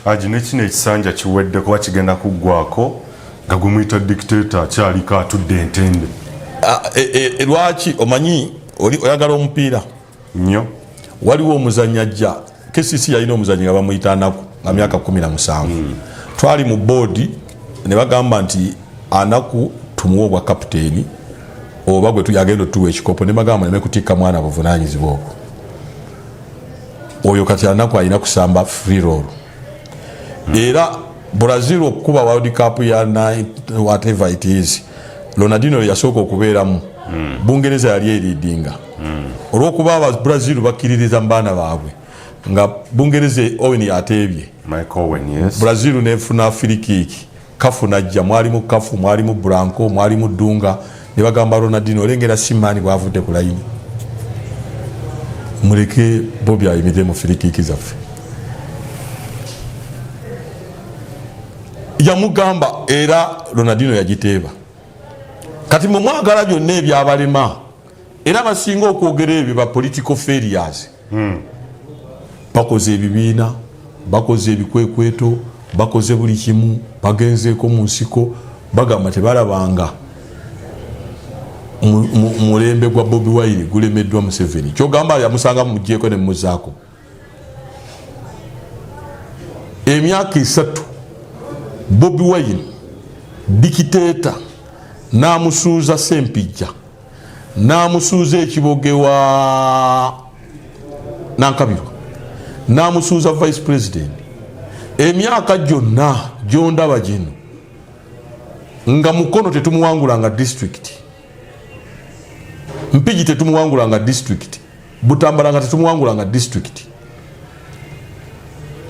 Aji ne kino ekisanja kiwedde kuba kigenda kuggwako nga gumuyita dictator akyaliko atudde entende. Lwaki omanyi oli oyagala omupiira nnyo? Waliwo omuzannyi ajja KCC, yalina omuzannyi nga bamuyita Anaku nga myaka 17. Twali mu boodi ne bagamba nti Anaku tumuwe obwa kapiteeni oba gwe agenda otuwa ekikopo, ne bagamba neme kutikka mwana buvunanyizibwa obwo. Oyo kati Anaku alina kusamba free role. Era Brazil okukuba World Cup ya whatever it is, Ronaldinho yasooka okubeeramu. Bungereza yali eridinga olwokuba aba Brazil bakkiririza mu baana baabwe, nga Bungereza Owen yateebye. Michael Owen, yes. Brazil nefuna free kick, Cafu najja, mwalimu Cafu, mwalimu Branco, mwalimu Dunga, ne bagamba Ronaldinho, olengera simaani bwavudde ku layini, muleke Bobi ayimirire mu free kick zaffe. Yamugamba era Ronaldinho yagiteeba. Kati mwe mwagala byonna ebyabalema, era basinga okwogera ebyo ba political failures. Bakoze ebibiina, bakoze ebikwekweto, bakoze buli kimu, bagenzeeko mu nsiko, bagamba tebalabanga mulembe gwa Bobi Wine gulemeddwa Museveni. Kyogamba yamusanga mumugyeko nemuzaako emyaka 3. Bobi Wine dictator n'amusuuza Sempijja, n'amusuuza ekiboge wa Nankabirwa, n'amusuuza vice president. Emyaka gyonna gyondaba gino nga Mukono tetumuwangulanga district, Mpigi tetumuwangulanga district, Butambala nga tetumuwangulanga district,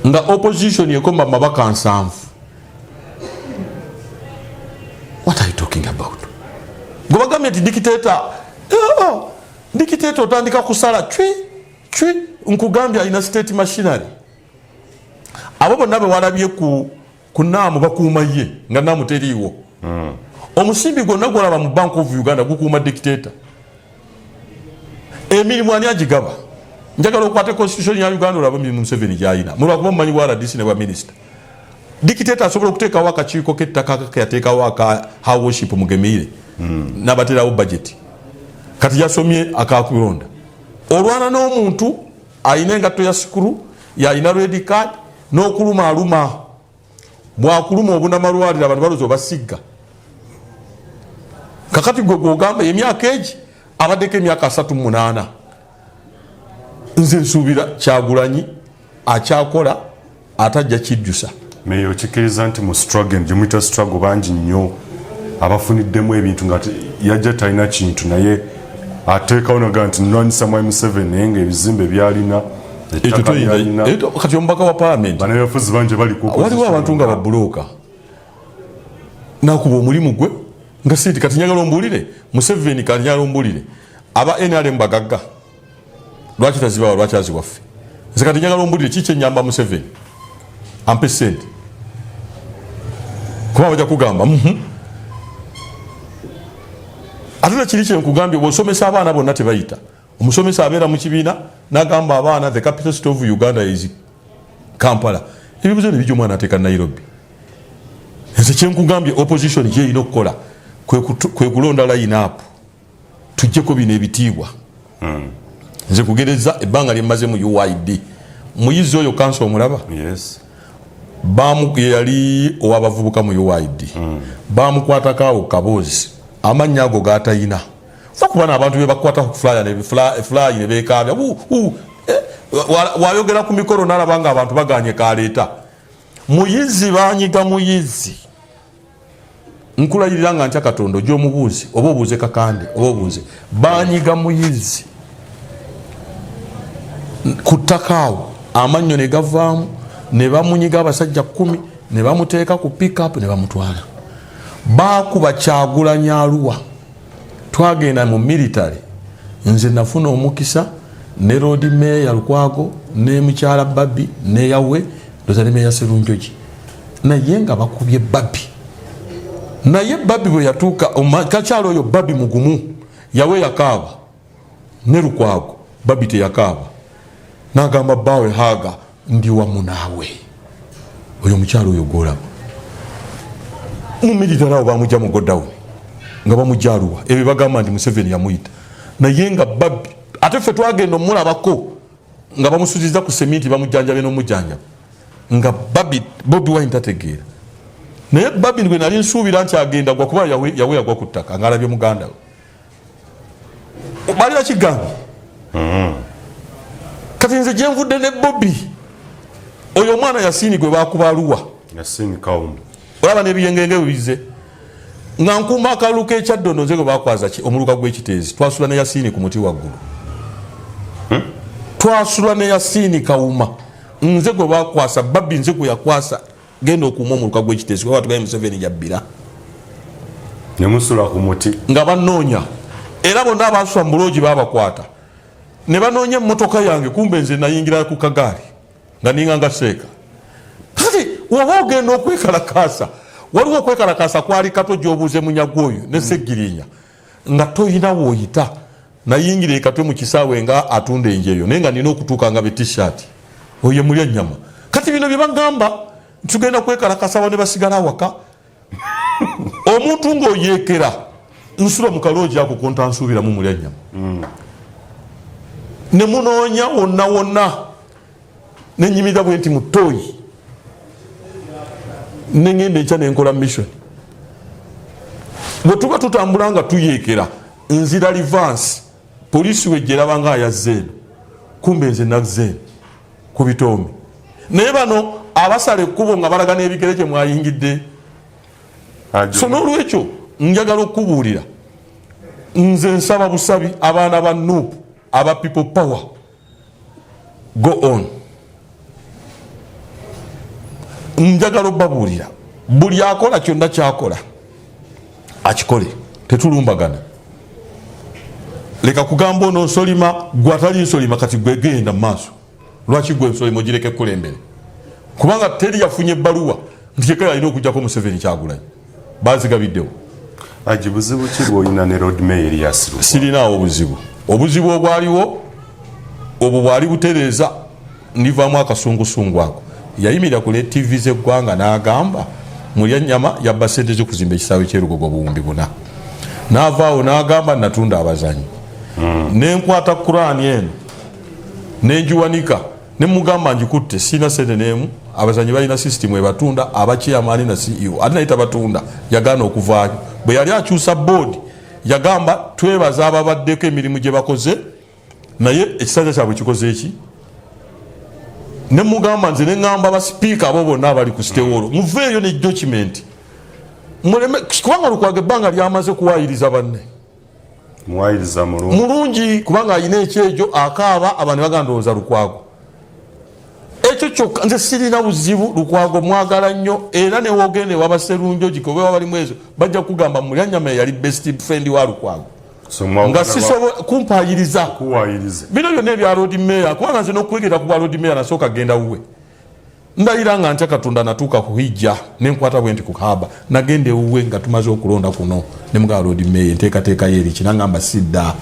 nga opposition ekomba mabaka 70. What are you talking about? Gwebagambye nti dictator, dictator otandika kusala cwi cwi. Nkugambye alina state machinery. Abo bonna bewalabye ku naamu bakuuma ye nga naamu teriiwo. Omusimbi gwonna gwolaba mu Bank of Uganda gukuuma dictator. Emirimu ani agigaba? Njagala okwate constitution ya Uganda olaba emirimu Museveni gyayina, mulwakuba mumanyi bwa RDC ne bwa minisita. Dictator asobola okuteekawo akakiiko k'ettaka keyateekawo aka Her Worship Mugemiire. Nabaterawo budget. Kati yasomye akakulonda olwana n'omuntu ayina engatto ya sikulu, yalina red card, n'okuluma aluma, bwakuluma obunamalwaliro abantu baloza obasigga. Kakati gwe gwogamba emyaka egi abaddeko emyaka 38, nze nsuubira Kyagulanyi akyakola atajja kijjusa. Naye okikkiriza nti mu struggle gyemuyita struggle bangi nnyo abafuniddemu ebintu nga yajja talina kintu, naye ateekawo naga nti nlwanyisa mwami Museveni, naye nga ebizimbe byalina? Kati omubaka wa palamenti banayafuzi bangi bali waliwo abantu nga babuloka nakuba omulimu gwe nga sente. Kati njagala ombuulire Museveni, kati njagala ombuulire, aba NRM bagagga, lwaki tazibawa? Lwaki aziwaffe? Nze kati njagala ombuulire kiki enyamba Museveni ampe sente, kuba bajja kugamba. Ate nakiri kyenkugambye, bwosomesa abaana bonna tebayita. Omusomesa abeera mu kibiina nagamba abaana, "The capital city of Uganda is Kampala." Ebibuzo nebijja, omwana ateeka Nairobi. Nze kyenkugambye, opposition kyerina okukola kwe kulonda line up, tujjeko bino ebitiibwa. Nze kugereza ebbanga lyemmaze mu UYD, muyizi oyo kanso omulaba, yali owabavubuka mu UYD. Bamukwatako awo kaboozi, amannya ago gatayina fa kuba n'abantu bebakwata flyer nebekabya. Wayogera ku mikolo nalaba nga abantu baganye kaleeta muyizi, banyiga muyizi. Nkulayirira nga ntya Katonda, ojja omubuuzi oba obuuze Kakande oba obuuze, banyiga muyizi ku ttaka awo, amannyo ne gavaamu, ne bamunyiga abasajja 10, ne bamuteeka ku pickup ne bamutwala. Bakuba Kyagulanyi Aluwa, twagenda mu military. Nze nafuna omukisa ne Lord Mayor Lukwago ne mukyala Babi neyawe ndoza ne Meya Serunjogi, naye nga bakubye Babi. Naye Babi bwe yatuuka, kakyalo oyo Babi mugumu, yawe yakaaba ne Lukwago, Babi teyakaaba, nagamba, "Bawe haga, ndi wamu naawe." Oyo omukyalo oyo gwolaba mu military awo bamujja mu godown nga bamujja aluwa ebyo bagamba nti Museveni yamuyita, naye nga babbi. Ate ffe twagenda omulabako nga bamusuziza ku seminti, bamujjanjabe n'omujjanjaba nga babi Bobi Wine tategeera. Naye babi gwe nali nsuubira nti agenda gwa kuba yawe yagwa ku ttaka ng'alabye muganda we, bali bakigambye. Kati nze gyenvudde ne Bobi, oyo omwana Yasiini gwe bakuba aluwa, olaba n'ebiyengenge bwe bizze nga nkuuma akalulu k'ekyaddondo, nze gwe bakwaza ki omuluka gw'ekiteezi. Twasula ne Yasiini ku muti waggulu. Twasula ne Yasiini Kawuma, nze gwe bakwasa babi, nze gwe yakwasa genda okuuma omuluka gw'ekiteezi kuba batugaye Museveni jabbira. Nemusula ku muti. Nga banoonya, era bonna abasula mu buloogi babakwata ne banoonya emmotoka yange. Kumbe nze nayingira ku kagaali nga ninga nga seeka. Kati waba ogenda okwekalakaasa, waliwo okwekalakaasa kwali kato gyobuuze munyagwa oyo ne Segirinya nga toyina woyita. Nayingira ekatwe mu kisaawe nga atunda enjeyo, naye nga nina okutuuka nga be T-shirt oyo mulya nyama. Kati bino bye bagamba tugenda kwekalakasa, ne basigala awaka. Omuntu ng'oyeekera nsula mu kaloogi ako kontansuubiramu mulya nyama. Ne munoonya wonna wonna, nenyimira bwe nti mu ttooyi, nengenda enkya nenkola mission. Bwe tuba tutambula nga tuyeekera, nzira reverse, poliisi wejja eraba nga ayazze eno, kumbe nze nazze eno ku bitoomi. Naye bano abasala ekkubo nga balaga n'ebigere gye mwayingidde. So n'olwekyo njagala okukubuulira, nze nsaba busabi abaana ba NUP, aba People Power, go on. Njagala obabuulira, buli akola kyonna kyakola akikole, tetulumbagana. Leka kugamba ono nsolima, gwe atali nsolima. Kati gwe genda mu maaso, lwaki gwe nsolima ogireka ekkulembere? Kubanga teri yafunye ebbaluwa nti yekera alina okugjako Museveni. Kyagulanyi bazigabiddewo. Aji, buzibu ki bwolina ne Lord Mayor Erias Lukwago? Sirinaawo buzibu. Obuzibu obwaliwo obwo bwali butereeza, ndivaamu akasungusungu ako. Yayimirira ku tv z'eggwanga n'agamba mulya nyama yabba sente z'okuzimba ekisaawe ky'erugogo 4000. N'avaawo n'agamba natunda abazanyi. Nenkwata Kurani eno nengiwanika nemugamba ngikutte, sirina sente n'emu. Abazanyi balina system ebatunda, aba chairman na CEO, ate naye tabatunda. Yagaana okuvaayo. Bwe yali akyusa board yagamba twebaza ababaddeko emirimu gye bakoze, naye ekisanja kyabwe kikoze eki. Nemugamba nze neŋŋamba basipiika abo bonna abali ku stewolo, muveeyo ne document muleme, kubanga Lukwago ebbanga lyamaze kuwayiriza banne. Muwayiriza mulungi. Mulungi, kubanga alina ekyejo akaaba, abantu bagamba ndowooza Lukwago ekyo kyokka. Nze sirina buzibu, Lukwago mwagala nnyo, era newogenda ewaba Serunjogi oba ewabalimu ezo bajja kugamba Mulyanyama yali best friend wa Lukwago. So mwawukana. Nga sisobola kumpayiriza. Kuwayiriza. Bino byonna ebya Lord Mayor, kubanga nze n'okwegera ku bwa Lord Mayor nasooka genda wuwe. Ndayira nga ntya Katonda, natuuka ku hijja nenkwata bwe nti ku Kaaba, nagenda ewuwe nga tumaze okulonda kuno, nemugamba Lord Mayor enteekateeka ye eriki? Nangamba sidda.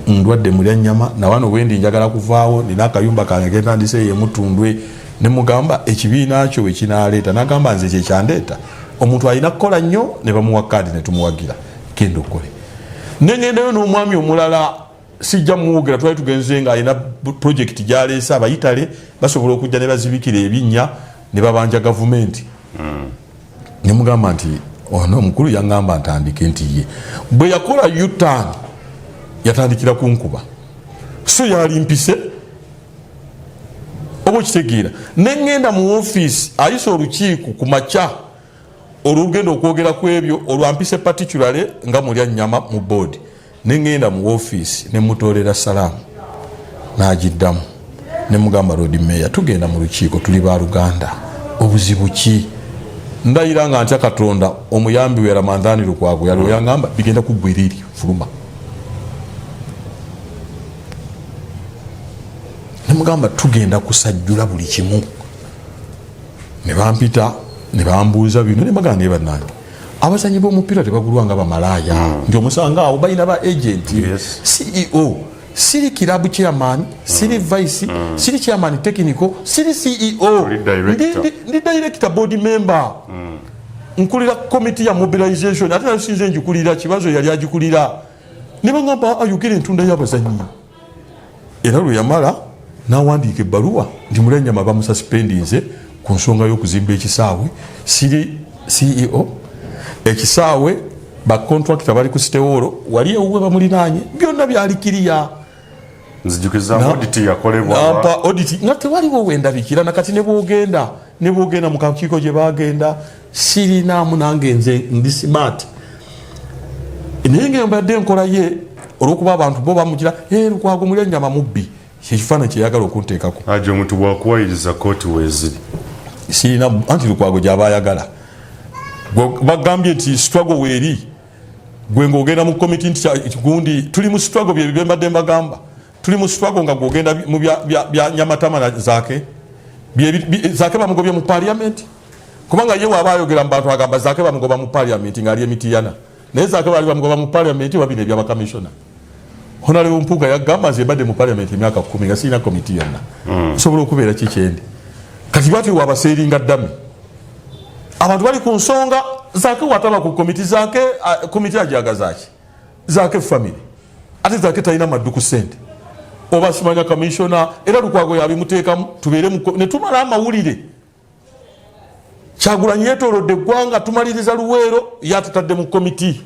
Ndwadde mulya nyama nawano bwendi njagala kuvaawo, nina akayumba kange kentandise eyo emutundwe. Nemugamba ekibiina kyo wekinaleeta, nagamba nze kyekyandeeta, omuntu alina kukola nnyo. Ne bamuwa kaadi netumuwagira, genda okole. Nengendayo n'omwami omulala sijja mwogera, twali tugenze nga alina project gyaleese, abayitale basobola okujja ne bazibikira ebinnya ne babanja gavumenti. Nemugamba nti ono omukulu yaŋŋamba ntandike nti ye bwe yakola U-turn yatandikira kunkuba, so yali mpise oba okitegeera. Neŋŋenda mu ofiisi ayisa olukiiko ku makya olugenda okwogera ku ebyo olwampise particularly nga mulya nyama mu board. Neŋŋenda mu ofiisi nemutoolera salaamu n'agiddamu, nemugamba Lord Mayor tugenda mu lukiiko, tuli ba luganda, obuzibu ki? Ndayira nga ntya Katonda, omuyambi we Ramadhani Lukwago yali oyangamba bigenda kuggwera eri fuluma. Nemugamba tugenda kusajjula buli kimu. Ne bampita ne bambuuza bino, nemagamba naye bannange abazanyi b'omupiira tebagulwa nga bamalaaya. Nti omusanga awo balina ba agent. CEO. Siri club chairman, siri vice, siri chairman technical, siri CEO. Oli director. Ndi director, board member. Nkulira committee ya mobilization, ate nayo sinze ngikulira, kibazo yali agikulira. Ne bagamba ayogera entunda y'abazannyi. Era lwe yamala n'awandiika ebbaluwa nti Mulyannyama bamususpendinze ku nsonga y'okuzimba ekisaawe. Siri CEO, ekisaawe bacontractor bali ku sitewolo wali ewuwe bamulinaanye, byonna byali kiriya. Nzijukiza audit yakolebwa. Nampa audit nga tewaliwo wendabikira. Nakati ne bwogenda mu kakiiko gye bagenda, sirinaamu nange, nze ndi smart, naye nga mbadde enkola ye olwokuba abantu bo bamugira, "Eh, Lukwago Mulyannyama mubbi," kyekifaananyi kyeyagala okunteekako. Aje omuntu bwakuwayiriza kooti weeziri. Sirina, anti Lukwago gyaba ayagala. Bagambye nti struggle weeri, gwe ngaogenda mu komiti nti gundi tuli mu struggle, bye byembadde mbagamba, tuli mu struggle nga gwogenda mu bya nyamatama na Zaake. Zaake bamugobye mu parliament, kubanga ye waaba ayogera mu bantu agamba Zaake bamugoba mu parliament ng'ali emitiyana, naye Zaake baali bamugoba mu parliament wabino ebyabakamishona. Honorable Mpuuga yagamba, nze mbadde mu parliament emyaka 10 nga sirina komiti yonna, nsobola okubeera kikyendi. Kati bati wabaseeringa ddami, abantu bali ku nsonga Zaake wataba ku komiti Zaake, komiti ajagazaki Zaake family, ate Zaake talina maddu ku sente oba simanya kamishona, era Lukwago yabimuteekamu. Tubeere ne tumala amawulire. Kyagulanyi yetolodde eggwanga, tumaliriza Luweero, yatutadde mu komiti.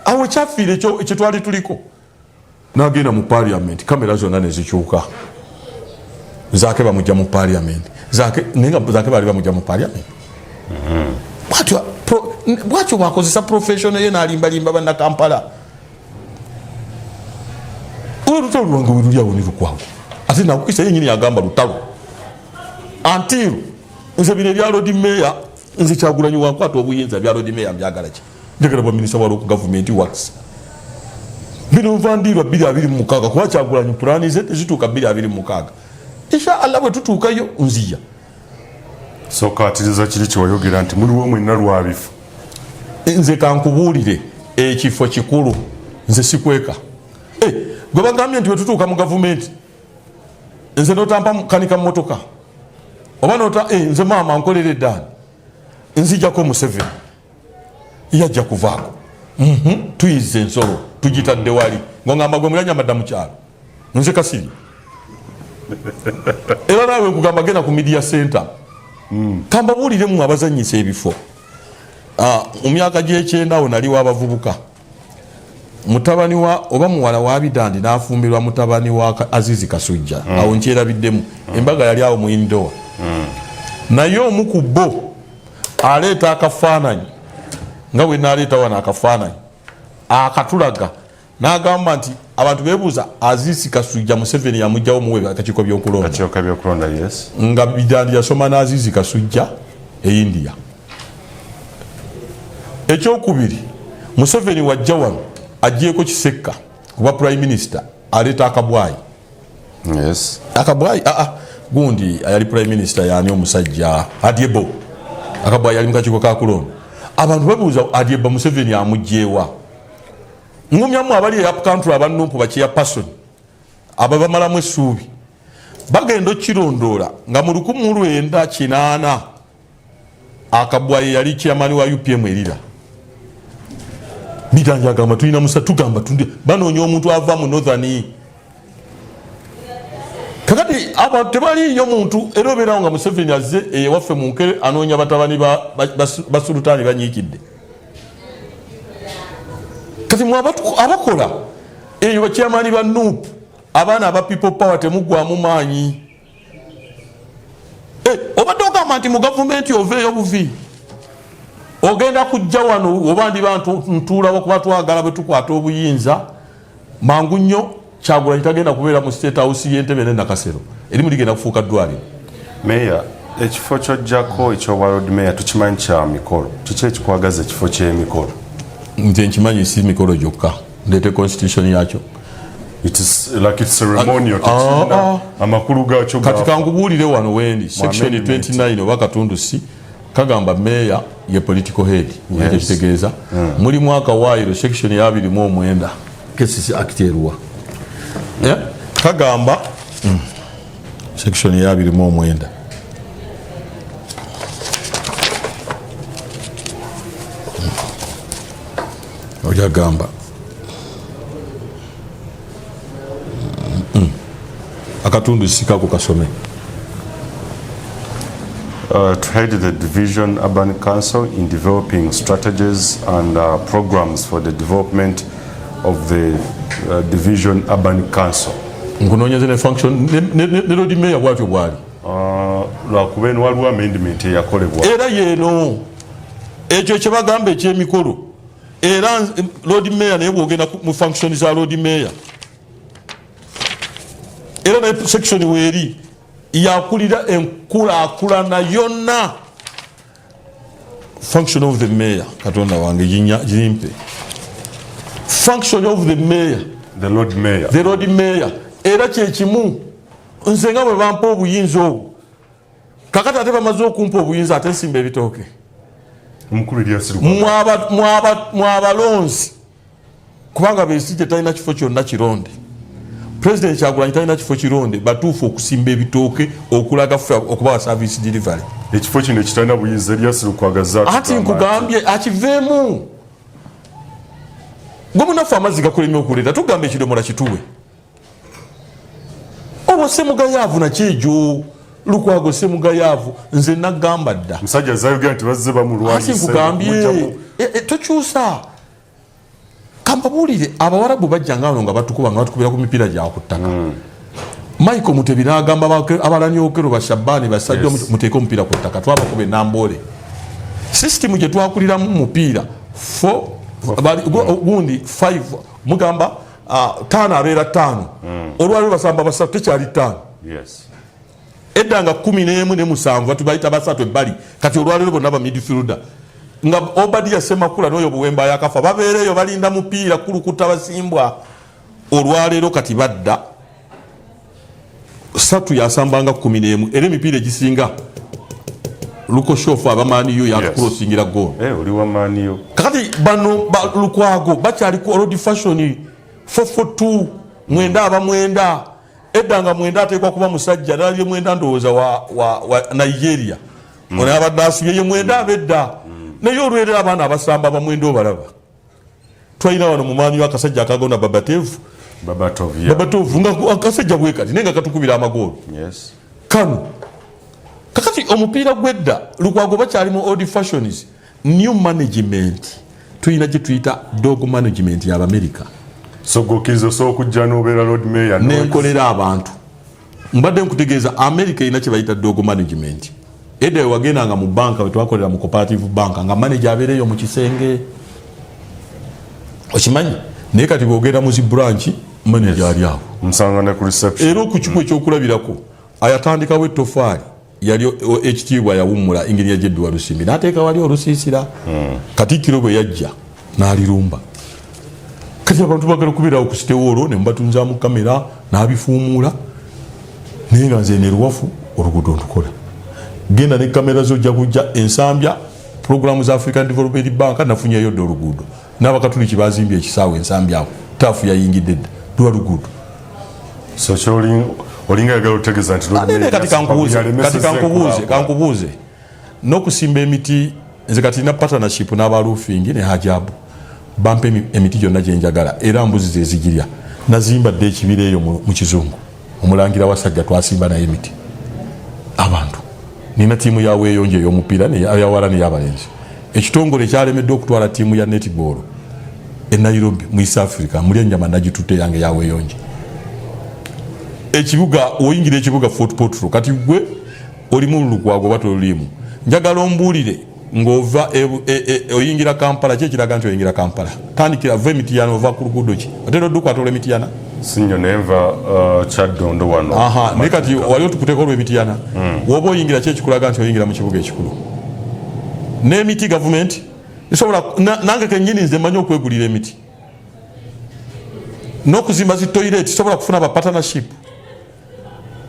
Awo ekyafiire ekyo kyetwali tuliko, nagenda mu parliament, kamera zonna nezikyuka, Zaake bamujja mu parliament. Zaake, naye nga Zaake baali bamujja mu parliament. Bwatyo bwakozesa profession ye nalimbalimba bannakampala. Olutalo lwange weruli awo ne Lukwago, ate nakukisa yenyini yagamba lutalo until nze bino ebya lord mayor, nze Kyagulanyi wankwata obuyinza, bya lord mayor mbyagala ki? Njagala bwa minisita wa local government works. Bino nva ndiirwa 2026, kuba Kyagulanyi pulaani ze tezituuka 2026. Insha Allah bwe tutuukayo nziya. Sokaatiriza kiri kyewayogera nti muliwo mwenna lwabifo. Nze kankubuulire, ekifo kikulu, nze sikweka. Eh, gwe bagambye nti bwetutuuka mu gavumenti nze notampa kanika motoka oba nota, eh, nze maama nkolera eddaani, nzijako Museveni yajja kuvaako. Tuyize ensolo tugitadde wali ngongamba gwe Mulyannyama dda mukyalo, nze kasiri. Era naawe nkugamba genda ku media center, kambabuuliremu abazanyisa ebifo. Ah, mu myaka gyekyenda awo nali w'abavubuka, mutabani wa oba muwala wa Bidandi n'afumbirwa mutabani wa Azizi Kasujja. Awo nkyerabiddemu, embaga yali awo mu indoor, naye omu ku bo aleeta akafaananyi nga bwe naaleeta wano akafaananyi akatulaga, n'agamba nti abantu beebuuza Azizi Kasujja Museveni yamugjawo muwe akakiiko byokulonda. Kakiiko byokulonda, yes. Nga Bidandi yasoma n'Azizi Kasujja e India. Ekyokubiri, Museveni wajja wano agyeko Kisekka kuba prime minister, aleeta akabwayi. Akabwayi, aa, gundi ayali prime minister yani omusajja Adyebo. Akabwayi yali mukakiiko kakulonda. Abantu babuuza Adyebo Museveni amugjewa. Ngumyamu abali e upcountry, abanumpu, bakiya person abo bamalamu essuubi, bagenda okirondoola nga mu 1980 Akabwaye yali chairman wa UPM erira. Bitanja agamba tulina musa, tugamba banoonya omuntu ava mu northern. Kakati abantu tebaliiyo muntu, era obeerawo nga Museveni azze ewaffe mu Nkere anoonya batabani ba sulutaani banyiikidde. Kati mwe abakola eyo, bakyamaani ba NUP, abaana aba People Power, temugwamu maanyi. Eh, obadde ogamba nti mu gavumenti oveeyo buvi, ogenda kujja wano oba ndiba ntuulawo, kuba twagala bwe tukwata obuyinza mangu nnyo. Kyagulanyi tagenda kubeera mu State House y'Entebe ne Nakasero, erimu ligenda kufuuka ddwaliro. Meya, ekifo kyojjako ekyobwa lord mayor tukimanyi kya mikolo. Kiki ekikwagaza ekifo ky'emikolo? Nze nkimanyi si mikolo gyokka, ndeete constitution yakyo. It is like it's ceremonial. Ah, tekirina ah. amakulu gaakyo. Kati kankubuulire wano wendi section amendment. 29 oba katundu c kagamba meya ye political head. Ekyo kitegeeza mulimu akawaayiro section ya 29 KCC Act eruwa. Yeah? Kagamba section ya 29. Ojagamba akatundu sikako kasome. To head the Division Urban Council in developing strategies and programs for the development of the Division Urban Council. Nkunoonyeze ne function ne Lord Mayor bwatyo bwali. Lwakuba eno waliwo amendment eyakolebwa. Era yeeno ekyo kye bagamba ekyemikolo, era Lord Mayor naye bwogenda mu function za Lord Mayor, era naye section weeri yakulira enkulaakulana yonna. Function of the mayor, Katonda wange gimpe function of the mayor, the Lord Mayor, the Lord Mayor. Era kyekimu nze nga bwe bampa obuyinza obwo, kakati ate bamaze okumpa obuyinza, ate nsimba ebitooke. Omukulu Erias. Mwabalonzi, kubanga Besigye talina kifo kyonna kironde, President Kyagulanyi talina kifo kironde, batuufu okusimba ebitooke okulaga ffe okubawa service delivery. Ekifo kino ekitalina buyinza, Erias Lukwago Ati nkugambye akiveemu. Gwe munaffe, amazzi gakulemye okuleeta, tugamba ekidomola kituwe. Obwo semugayaavu nakyejo Lukwago semugayaavu, nze nagamba dda. Musajja zayogera nti bazze Ati bamulwanyisa. Nkugambye tokyusa. Kambabuulire, Abawarabu bajjanga wano nga batukuba, nga batukubira ku mipiira gya ku ttaka. Michael Mutebi n'agamba abalanyokero bashabaani basajja, muteeke omupiira ku ttaka. Twabakuba enamboole. Sisitimu gye twakuliramu mupiira gundi 5 mugamba 5 abeera 5. Olwaliro basamba basatu, tekyali 5. Edda nga 11 ne 7 batubayita basatu ebbali. Kati olwaliro bonna ba midfielder, nga Obadia Semakula n'oyo Buwemba yakafa, babeereeyo balinda mupiira kulukuta basimbwa. Olwaleero kati badda 3 yasambanga 11, era emipiira egisinga Lukoshofu abamaaniyo yakukulosingira goolo. Eh, oli wa maaniyo. Kakati bano Lukwago bakyali ku old fashion 442, 9 aba 9. Edda nga 9 ateekwa kuba musajja. Nalabye 9 ndowooza wa Nigeria. Ono abadde asibye ye 9 abedda. Naye olwera abaana abasamba ba9 obalaba. Twalina wano mu maanyi akasajja akagonda Babatevu. Babatov, yeah. Babatovu nga akasajja bwe kati, naye nga katukubira amagoolo. Kano kakati omupiira gwedda, Lukwago bakyali mu old fashions. New management tulina gye tuyita dog management y'Abamerika. So gwokkiriza osobola okujja n'obeera Lord Mayor nenkolera abantu. Mbadde nkutegeeza, America erina kye bayita dog management. Edda we wagendanga mu banka, we twakolera mu Cooperative Bank, nga manager abeereyo mu kisenge, okimanyi. Naye kati bwogenda mu zi branch, manager ali awo. Nsanga ne ku reception. Era okukikuwa ekyokulabirako, ayatandikawo ettofaali yali ekitiibwa yawummula Inginiya Jeddu Walusimbi, n'ateeka wali olusiisira. Katikkiro bwe yajja n'alirumba. Kati abantu bagala kubeerawo ku sitewoolo ne mubatunzaamu kamera n'abifuumuula, naye nga nze neruwafu oluguudo ntukola. Genda ne kamera zo, ojja kujja Ensambya, puroguramu za African Development Bank, nafunyeyo dda oluguudo. N'Abakatuliki bazimbye ekisaawe Ensambya awo, taafu yayingidde dda lwa luguudo. So kyoli olinga yagala otegeeza nti Lord Mayor kati kankubuuze, yalemesezza kati kankubuuze, enkulaakulana. Kankubuuze, n'okusimba emiti, nze kati nina partnership n'aba roofing ne Hajabu, bampa emiti gyonna gyenjagala, era mbuzi zezigirya. Nazimba dda ekibira eyo mu kizungu, omulangira wasajja twasimba naye emiti. Abantu nina tiimu ya Weeyonje ey'omupiira eyawala neyabalenzi. Ekitongole kyalemeddwa okutwala tiimu ya netball e Nairobi mu East Africa, muli enyama nagitutte yange ya Weeyonje. Ekibuga oyingira ekibuga Fort Portal, kati gwe olimu Lukwago oba toluliimu? Njagala ombuulire, ng'ova oyingira Kampala, ki ekiraga nti oyingira Kampala? Tandikira va Emitiyana, ova ku luguudo ki? Otera oddukwata olw'Emitiyana? Sinyo, nenva Kyaddondo wano. Aha, naye kati wali otukuteeko olw'Emitiyana. Woba oyingira, ki ekikulaga nti oyingira mu kibuga ekikulu? N'emiti gavumenti esobola nange kenyini nze mmanyi okwegulira emiti n'okuzimba zi toilet. Sobola kufuna ba partnership.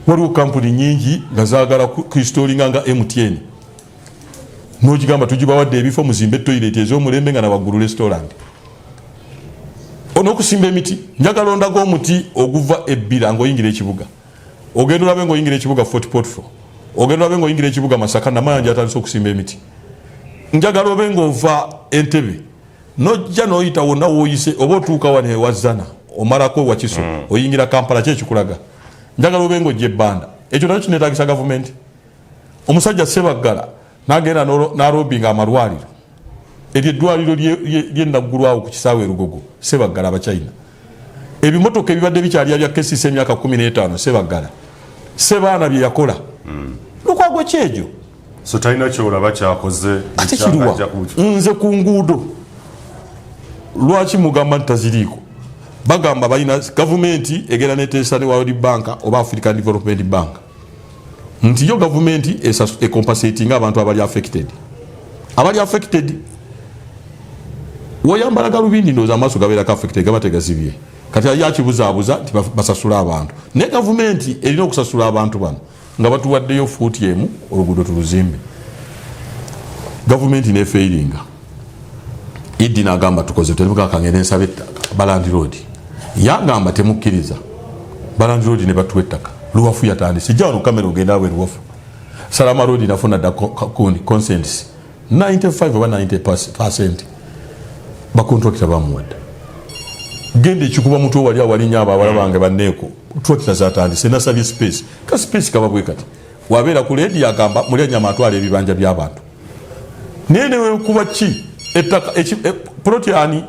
Waliwo kampuni nyingi nga zaagala kuinstallinga nga MTN, nogigamba tugibawadde ebifo muzimbe toilet ez'omulembe nga nawaggulu restaurant. N'okusimba emiti, njagala ondaga omuti oguva ebbira ng'oyingira ekibuga. Ogenda olabe ng'oyingira ekibuga Fort Portal, ogenda olabe ng'oyingira ekibuga Masaka, Namayanja atandise okusimba emiti. Njagala obe ng'ova Entebe nojja n'oyita wonna w'oyise, oba otuuka wano ewa Zana, omalako Wakiso, oyingira Kampala, ki ekikulaga? Njagala obe ng'ojja ebbanda, ekyo nakyo kinetagisa gavumenti. Omusajja Sebaggala n'agenda n'alobinga amalwaliro, eryo eddwaliro lyenaggulu awo ku kisaawe erugogo, Sebaggala Abachina, ebimotoka ebibadde bikyalya bya KCC emyaka 15, Sebaggala Sebaana bye yakola. Lukwago kyegyo. So talina kyolaba kyakoze? Ate kiruwa? Nze ku nguudo lwaki mugamba nti taziriiko? Bagamba balina gavumenti egenda neteesa ne World Bank oba African Development Bank nti yo gavumenti ecompensatinga abantu abali affected, abali affected. Woyambala galubindi, ndowooza amaaso gabeerako affected, gaba tegazibye. Kati ali akibuzaabuza nti basasule abantu, naye gavumenti erina okusasula abantu bano nga batuwaddeyo fuuti emu oluguudo tuluzimbe. Gavumenti nefeiringa. Idi nagamba tukoze temukakange nensaba ettaka, balandiroodi yagamba temukkiriza, balandiroodi ne batuwa ettaka. Luwafu yatandise, jja wano kamera, ogenda awe Luwafu Salama Road nafuna dda kundi consents 95 oba 90%, bakontrakita bamuwadde. Genda ekikuba mutwe wali awalinya abo abawala bange banneeko, tractor zatandise. Nasabye space, ka space kaba bwe kati, wabeera ku ledi agamba muli enyama atwala ebibanja by'abantu, naye newekuba ki ettaka ploti ani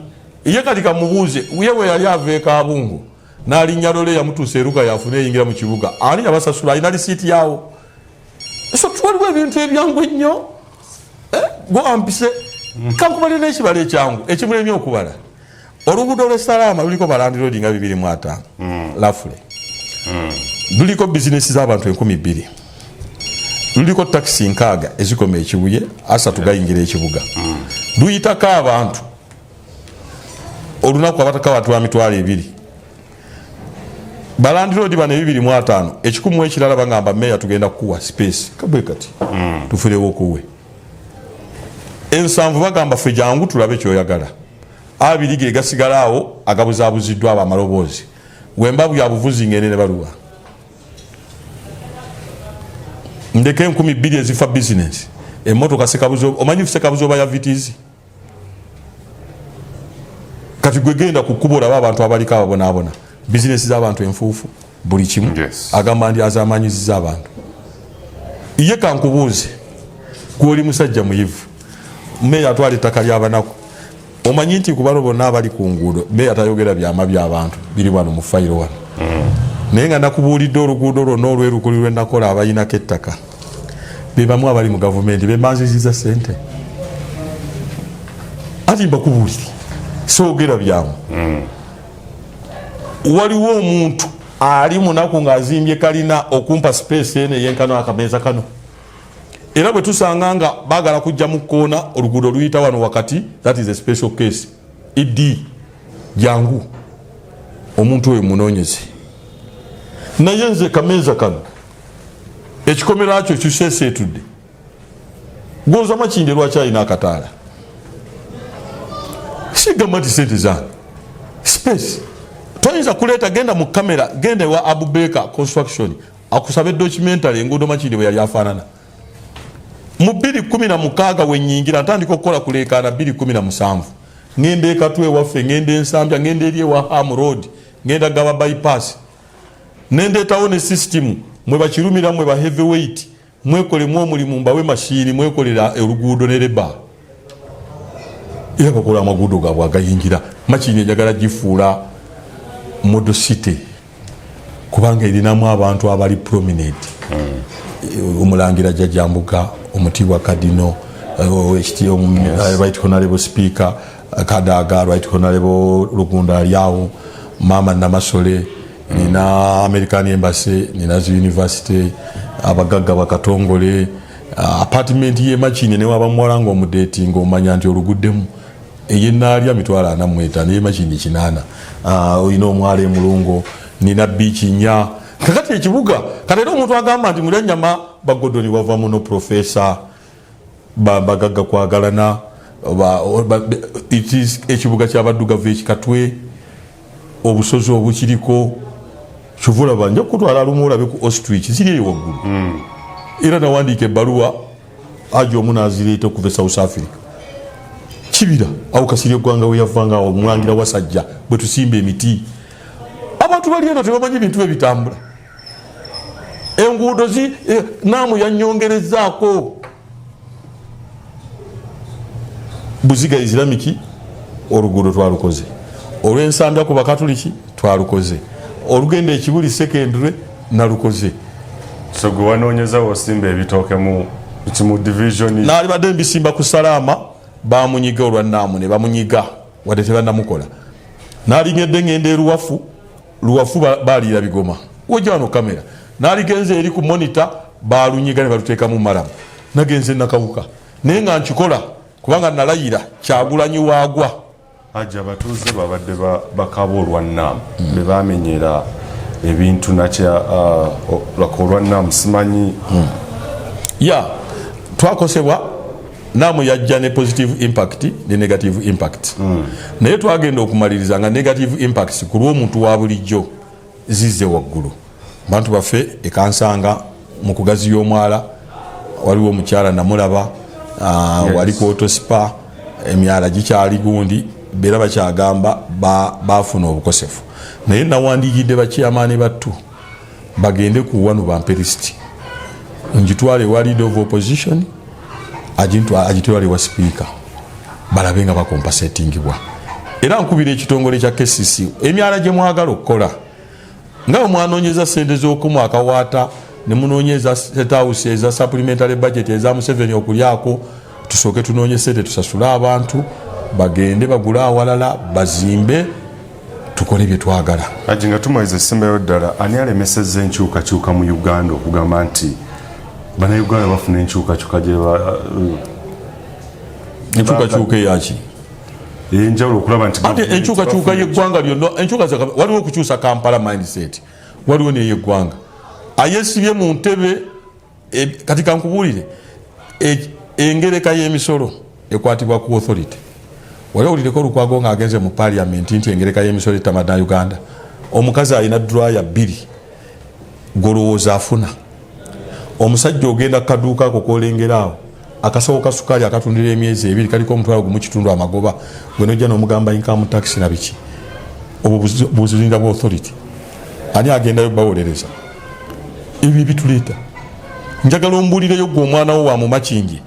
ye? Kati kamubuuze, ye bwe yali ava e Kabungu n'alinnya lole yamutuusa eruka yafuna eyingira mu kibuga, ani yabasasula? Alina lisiiti yawo. So waliwo ebintu ebyangu ennyo. Gwampise kankubalira n'ekibalo ekyangu ekimulemye okubala. Oluguudo lw'e luliko balandiroodi nga 250 lafule, luliko bizinesi z'abantu 2000, luliko takisi 60 ezikoma ekibuye, 30 gayingira ekibuga, luyitako abantu olunaku abataka batwa 20,000. Balandiroodi bano 250, ekikumu ekirala bagamba meya tugenda kukuwa space kabwe kati tufulewo okuwe 70, bagamba ffe jangu tulabe kyoyagala. 20 ge gasigala awo agabuzaabuziddwa abo amaloboozi wemba byabuvuzi ngende ne baluwa ndeke 2000 ezifa bizinesi emotoka sekabuzo. Omanyi sekabuzo oba ya Vitz? Kati gwe genda ku kkubo olaba abantu abaliko ababonaabona, bizinesi z'abantu enfuufu, buli kimu. Agamba ndi azamanyiziza abantu. Ye kankubuuze, gwoli musajja muyivu, meeya atwala ettaka ly'abanaku. Omanyi nti ku bano bonna abali ku nguudo, meeya tayogera byama by'abantu biri wano mu fayiro wano, naye nga nakubuulidde oluguudo lwonna olwerukuli lwe nakola, abayinako ettaka be bamu abali mu gavumenti bemanziziza sente. Ati mbakubuulire, soogera byamu. Waliwo omuntu ali munaku ng'azimbye kalina okumpa space eno eyenkano akameeza kano, era bwe tusanga nga baagala kujja mu kkoona, oluguudo luyita wano wakati, that is a special case. Ed jangu omuntu oyo munoonyeze. Naye nze kameeza kano ekikomera kyo kiseeseetudde. Gonza Makinde lwaki alina akataala? Sigamba nti sente zange, space toyinza kuleeta. Genda mu kamera, genda ewa Abubeka Construction akusabe documentary enguudo Makinde bwe yali afaanana mu 216. Wenyingira ntandika okukola kuleekaana 217, ngenda ekatwa ewaffe, ngenda Ensambya, ngenda eri ewa Ham Road, ngenda Gaba Bypass, nendeetawo ne system mwe bakirumira, mwe ba heavyweight mwekolemu omulimu, mbawe mashini mwekolera oluguudo ne leba, era bakola amaguudo gaabwe agayingira Makini. Enjagala gifuula model city kubanga erinamu abantu abali prominent, omulangira Jajambuka, omutiibwa Kadino, Right Honorable Speaker Kadaga, Right Honorable Lugunda aliawo, Mama Namasole, nina American Embassy, nina zi university, abagagga bakatongole, apartment yemakini newaba muwala nga omudeti nga omanya nti oluguddemu eyenaalya 45,000, yemakini 80. Olina omwala emulungo, nina biiki nya. Kakati ekibuga kati era omuntu agamba nti mulya nyama bagodoni wava muno, profesa bagagga kwagalana, it is ekibuga kyabaddugavu ekikatwe. Obusozi obukiriko kyova olaba nja kukutwala lumu olabe ku ostrich ziri eyo waggulu. Era nawandiika ebbaluwa aja omu nazireeta okuva e South Africa. Kibira awo Kasirye Eggwanga we yavanga awo omulangira Wasajja bwe tusimba emiti. Abantu bali eno tebamanyi bintu bwe bitambula. Enguudo zi naamu yanyongerezaako Buziga Islamic, oluguudo twalukoze, olw'Ensambya ku Bakatuliki twalukoze, olugenda Ekibuli Secondary nalukoze. So gwe wanoonyeza wosimba ebitooke mu mu division? Naalibadde mbisimba ku Salaama, bamunyiga olwa naamu ne bamunyiga wadde tebannamukola. Naalingedde ngenda eruwafu Luwafu baliira bigoma wojja wano kamera. Naligenze eri ku monitor, balunyiga ne baluteekamu malamu. Nagenze Nakawuka naye nga nkikola kubanga nalayira Kyagulanyi waagwa. Haji, abatuuze babadde bakaba olwa NAM be bamenyera ebintu nakya laka olwa NAM simanyi. Ya twakosebwa NAM yajja ne positive impact ne negative impact. Naye twagenda okumaliriza nga negative impacts ku lw'omuntu wa bulijjo zizze waggulu. Bantu baffe ekansanga mu kugaziya omwala waliwo omukyala namulaba, wali ku autospa emyala gikyali gundi beera bakyagamba bafuna obukosefu. Naye nawandiikidde bakyamaani battu bagende ku wano bampe lisiti ngitwale ewa leader of opposition, agitwale ewa speaker, balabe nga bacompensatingibwa. Era nkubira ekitongole kya KCC, emyala gye mwagala okukola nga bwe mwanonyeza sente z'okumu akawaata ne munoonyeza State House eza supplementary budget eza Museveni okulyako, tusooke tunoonye sente tusasule abantu bagende bagule awalala bazimbe tukole bye twagala. Haji, nga tumaliza essembayo ddala, ani alemesezza enkyukakyuka mu Uganda okugamba nti Bannayuganda bafuna enkyukakyuka gye Enkyukakyuka eyaki? Ey'enjawulo okulaba nti Ate enkyukakyuka y'eggwanga lyonna, waliwo okukyusa Kampala mindset, waliwo neyeggwanga ayesibye mu ntebe. Kati kankubuulire, engereka y'emisolo ekwatibwa ku authority. Wali owulireko Olukwago ng'agenze mu parliament nti engereka y'emisolo etta Uganda? Omukazi alina dryer bbiri, golowooza afuna? Omusajja ogenda kukaduuka ako kolengera awo, akasawo ka sukaali akatundira emyezi 2 kaliko 1.5 amagoba, gwe nojja n'omugamba income tax na biki. Obwo buzinda bwa authority. Ani agendayo bawolereza ebyo ebituleeta? Njagala ombuulireyo gwe, omwana wo wa Mumakingi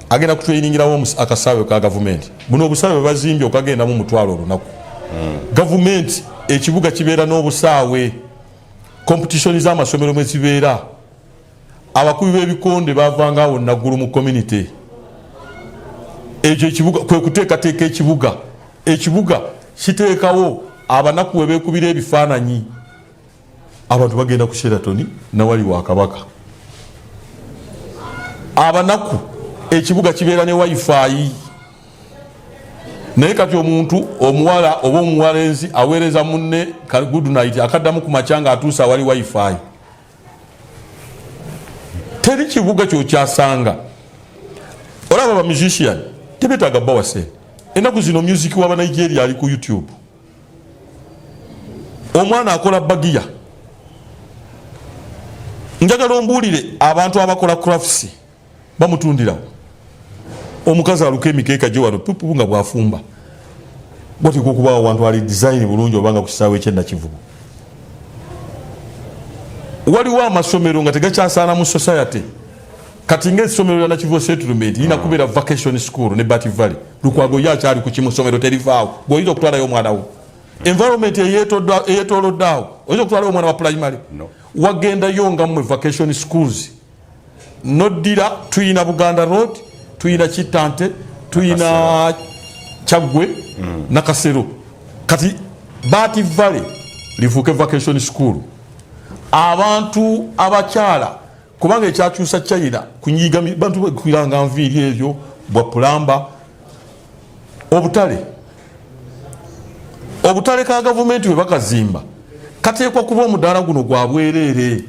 agenda kutrainingirawo akasaawe ka gavumenti. Buno obusaawe bwe bazimbye okagendamu 1000 olunaku. Gavumenti ekibuga kibeera n'obusaawe, competition z'amasomero mwe zibeera, abakubi b'ebikonde bavanga awo naggulu mu community. Ekyo ekibuga kwe kuteekateeka ekibuga. Ekibuga kiteekawo abanaku we beekubira ebifaananyi. Abantu bagenda ku Sheraton nawali wa kabaka abanaku. Ekibuga kibeera ne wifi. Naye kati omuntu omuwala oba omuwalenzi aweereza munne good night, akaddamu ku makya nga atuuse awali wifi. Teri kibuga kyokyasanga. Olaba ba musician tebetaaga bawase. Ennaku zino music wa Banigeria ali ku YouTube. Omwana akola bagiya, njagala ombuulire, abantu abakola crafts bamutundirawo. Omukazi aluka emikeeka gye wano pupu nga bwafumba, wateekwa okubaawo wantu ali design bulungi, obanga ku kisaawe ekyenakivubo waliwo amasomero nga tegakyasaana mu society. Kati ngaessomero lya Nakivubo Settlement lirina kubeera vacation school ne Bat Valley. Lukwago ye akyali ku kimu, somero terivaawo. Gweoyinza okutwalayo omwana wo, environment eyetoolodde awo, oyinza okutwalayo omwana wa primary? No. Wagendayo nga mmwe vacation schools noddira. Tuyina Buganda Road, tuyina Kitante, tuyina Kyaggwe, Nakasero. Kati Bat Valley lifuuke vacation school. Abantu abakyala, kubanga ekyakyusa China kunyiga bantu kwiranga nviiri ebyo bwa pulamba. Obutale ka gavumenti bwe bakazimba kateekwa kuba omudaala guno gwa bwereere.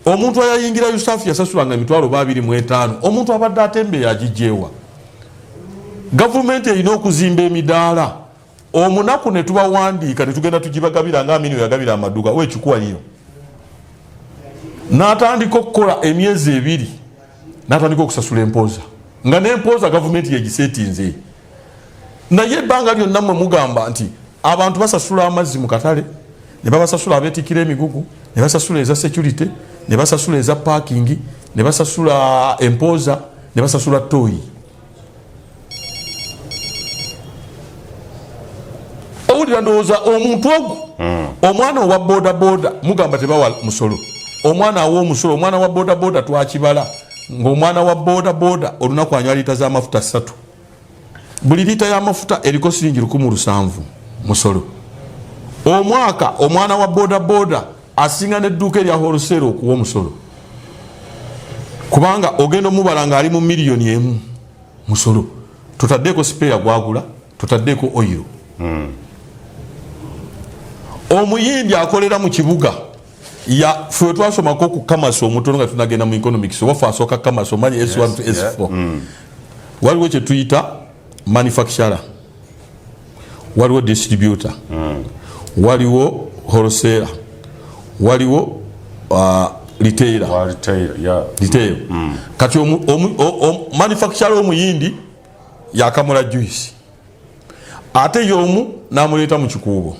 Omuntu ayayingira Yusafu yasasulanga 25,000. Omuntu abadde atembeeya agijjeewa? Gavumenti erina okuzimba emidaala. Omunaku ne tubawandiika ne tugenda tugibagabira nga Amini yagabira amaduuka wekikuwaliro. N'atandika okukola emyezi ebiri n'atandika okusasula empooza nga n'empooza gavumenti yegiseetinze. Naye ebbanga lyonna mmwe mugamba nti abantu basasula amazzi mu katale, ne babasasula abeetikkira emigugu, ne basasula eza security, ne basasula eza parking, ne basasula empooza, ne basasula ttooyi. Owulira ndowooza omuntu ogwo omwana owa bodaboda mugamba tebawa musolo, omwana awa omusolo, omwana wa bodaboda twakibala ng'omwana wa bodaboda olunaku anywa liita z'amafuta 3, buli liita y'amafuta eriko siringi 1700 musolo. Omwaka omwana wa bodaboda asinga n'edduuka erya wholesale okuwa omusolo, kubanga ogenda omubala ng'ali mu miliyoni 1 musolo, totaddeeko sipeeya gwagula, totaddeeko oyiro. Omuyindi akolera mu kibuga ya ffe twasomako ku kamasi omutono nga tunagenda mu economics, waffe asooka kamasi omanyi S1 to S4. Waliwo kye tuyita manufacturer, waliwo distributor, waliwo wholesaler, waliwo retailer. Wa retailer, yeah. Retail. Kati manufacturer omuyindi yakamula juice, ate y'omu n'amuleeta mu kikuubo,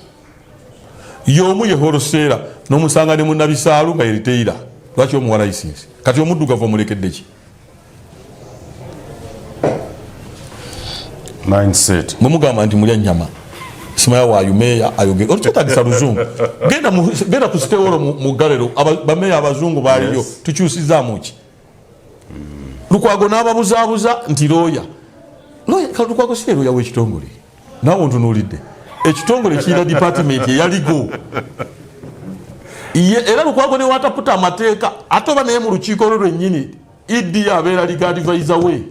y'omu ye wholesaler n'omusanga ne munnabisaalu nga ye retailer. Lwaki omuwa license? Kati omuddugavu omulekedde ki? Mindset. Mwe mugamba nti mulya nnyama, simaya waayu meeya ayogere otukyetagisa luzungu. Genda ku sitewolo mu galero, bameeya abazungu baaliyo. Tukyusizaamu ki? Lukwago n'ababuzaabuza nti looya. Looya, kale Lukwago si ye looya w'ekitongole. Naawe ontunuulidde. Ekitongole kirina department eya legal. Ye, era Lukwago ne wataputa amateeka, ate oba naye mu lukiiko lwe lwennyini, ED abeera legal advisor we.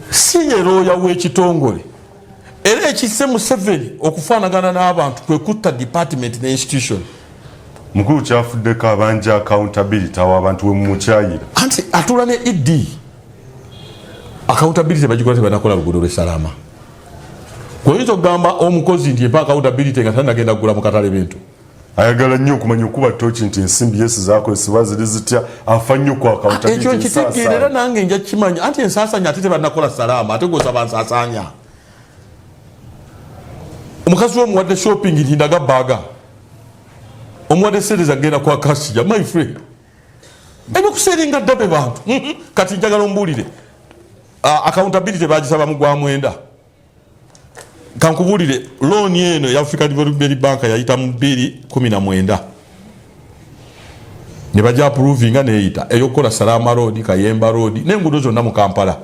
Si ye looya w'ekitongole. Era ekisse Museveni okufaanagana n'abantu kwe kutta department ne institution. Mukulu kyafuddeko abanja accountability awo abantu we mumukyayira. Anti atuula ne ED. Accountability bagikola tebanakola luguudo lw'e Salaama. Oyinza okugamba omukozi nti empa accountability nga tannagenda kugula mu katale bintu. Ayagala nnyo okumanya okuba toki nti ensimbi yesi zakozesebwa ziri zitya, afa nnyo ku accountability. Ekyo nkitegeera era nange nja kukimanya. Anti ensaasanya ate tebannakola Salaama, ate gw'osaba nsaasaanya. Omukazi we omuwadde shopping nti ndaga bbaaga. Omuwadde ssente zagenda kwa kasija, my friend. Ebyokuseeringa dda be bantu. Kati njagala ombuulire. Accountability bagisaba mu gwa 9. Kankubuulire, loan eno ya Africa Development Bank yayita mu bbiri kumi na mwenda. Ne bajja approvinga n'eyita ey'okukola Salama Road, Kayemba Road n'enguudo zonna mu Kampala.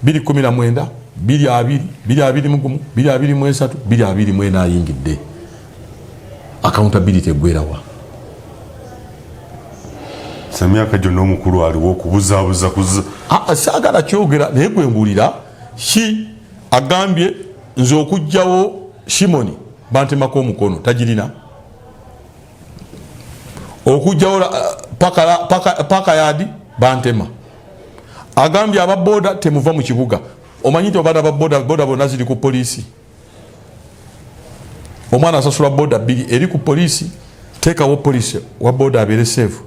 Bbiri kumi na mwenda, bbiri abiri, bbiri abiri mu gumu, bbiri abiri mu esatu, bbiri abiri mu ena ayingidde. Accountability eggwera wa? Emyaka gyonna omukulu aliwo okubuzaabuza kuza. Saagala kyogera naye gwe mbuulira. Ki agambye nze okuggyawo Shimoni bantemako omukono tagirina. Okuggyawo paka yadi bantema. Agambye aba boda temuva mu kibuga. Omanyi nti abaana ba boda boda bonna ziri ku poliisi. Omwana asasula boda 2 eri ku poliisi. Teekawo poliisi wa boda abeere safe.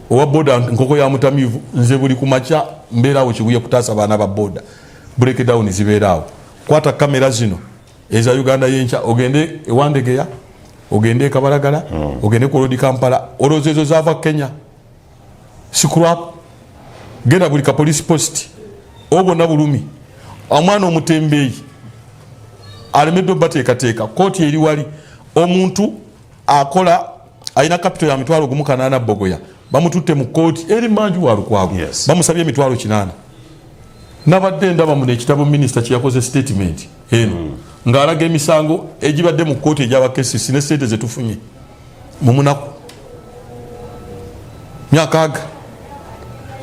Owa boda nkoko ya mutamiivu, nze buli ku makya mbeeraawo Kibuye kutaasa baana ba boda. Breakdown zibeeraawo. Kwata kamera zino eza Uganda y'enkya, ogende e Wandegeya, ogende e Kabalagala, ogende ku Road Kampala. Olowooza ezo zaava Kenya? Scrap. Genda buli ka police post. Obwo bonna bulumi. Omwana omutembeeyi alemeddwa obateekateeka. Kkooti eri wali. Omuntu akola alina capital ya mitwalo gumu kanaana Bogoya, bamututte mu kkooti eri manju wa Lukwago. Bamusabye emitwalo 800. Nabadde ndaba muno ekitabo minisita kye yakoze statement eno ng'alaga emisango egibadde mu kkooti egy'aba KCC ne ssente ze tufunye mu munaku myaka aga.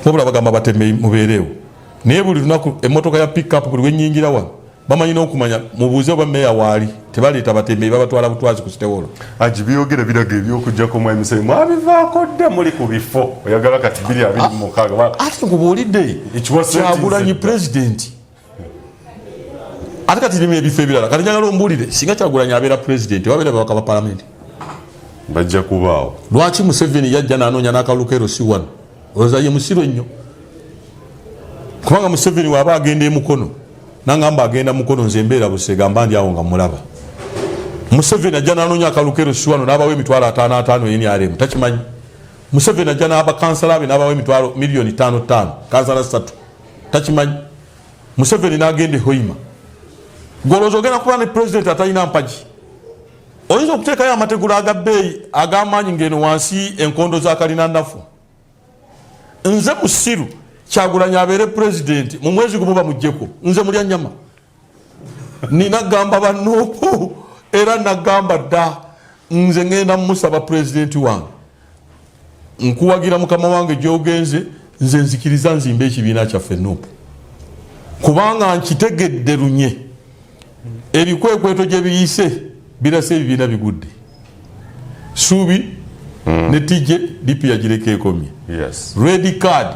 Wabula bagamba batembeeyi mubeereewo, naye buli lunaku emmotoka ya pick-up buli wennyingira wano bamanyi n'okumanya, mubuuze oba meeya waali. Tebaleeta batembeeyi, babatwala butwazi ku sitewolo. Agi byogera biraga ebyokujjako mwami Museveni mwabivaako dda, muli ku bifo oyagala kati bbiri abiri mu mukaaga. Ate nkubuulidde, Ekiwa sente Kyagulanyi nze. Pulezidenti. Ate kati limu ebifo ebirala. Kati njagala ombuulire, singa Kyagulanyi abeera pulezidenti, wabeera babaka ba palamenti bajja kubaawo. Lwaki Museveni yajja n'anoonya n'akalulu k'e LC1? Olowooza ye musiru ennyo? Kubanga Museveni waaba agenda e Mukono, nangamba agenda Mukono, nze mbeera Busega, mba ndi awo nga mulaba. Museveni ajja n'anoonya akalulu k'e LC1 n'abawa emitwalo ataano ataano NRM, takimanyi. Museveni ajja n'abakansala be n'abawa emitwalo miliyoni ttaano ttaano, kansala ssatu, takimanyi. Museveni n'agenda e Hoima. Gw'olowooza ogenda kuba ne pulezidenti atalina mpagi? Oyinza okuteekayo amategula aga bbeeyi ag'amaanyi ng'eno wansi enkondo za kalina nnafu. Nze musiru, Kyagulanyi abeere pulezidenti mu mwezi gumu bamuggyeko, nze mulya nnyama. Nina gamba banuupu era nagamba dda, nze ngenda musaba pulezidenti wange, nkuwagira mukama wange gyogenze, nze nzikiriza nzimbe ekibiina kyaffe nuupu, kubanga nkitegedde lunye ebikwekweto gye biyise birase ebibiina bigudde. Suubi ne TJ DP yagireka ekomye. Red card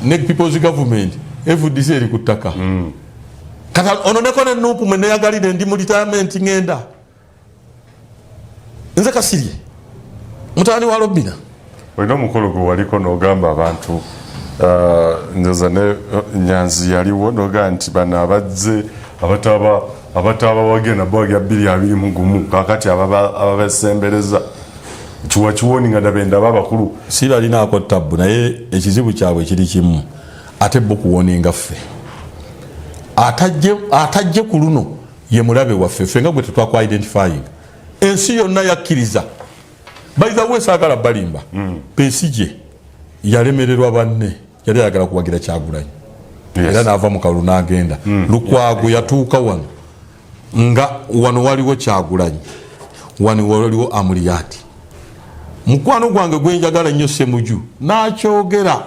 ne People's Government, FDC eri ku ttaka. Kati ononeko ne nuupu mwe neyagalire, ndi mu retirement, ngenda nze Kasirye mutabani wa Robina. Olina omukolo gwe waliko n'ogamba abantu, ndoza ne Nyanzi yaliwo, n'ogamba nti bano abazze abatabawagira nabo wagira 2021, kakati ababasembereza kiwa kiwoni nga dabe ndaba abakulu. Si balinaako tabbu, naye ekizibu kyabwe kiri kimu, ate bo kuwoninga ffe atajje ku luno ye mulabe waffe. Ffe nga gwe tetwakwa identifying, ensi yonna yakkiriza. By the way, saagala balimba, Besigye yalemererwa banne, yali ayagala kuwagira Kyagulanyi. Era n'ava mu kalulu n'agenda. Lukwago yatuuka wano nga wano waliwo Kyagulanyi, wano waliwo Amuriat. Mukwano gwange gwenjagala nnyo Semuju n'akyogera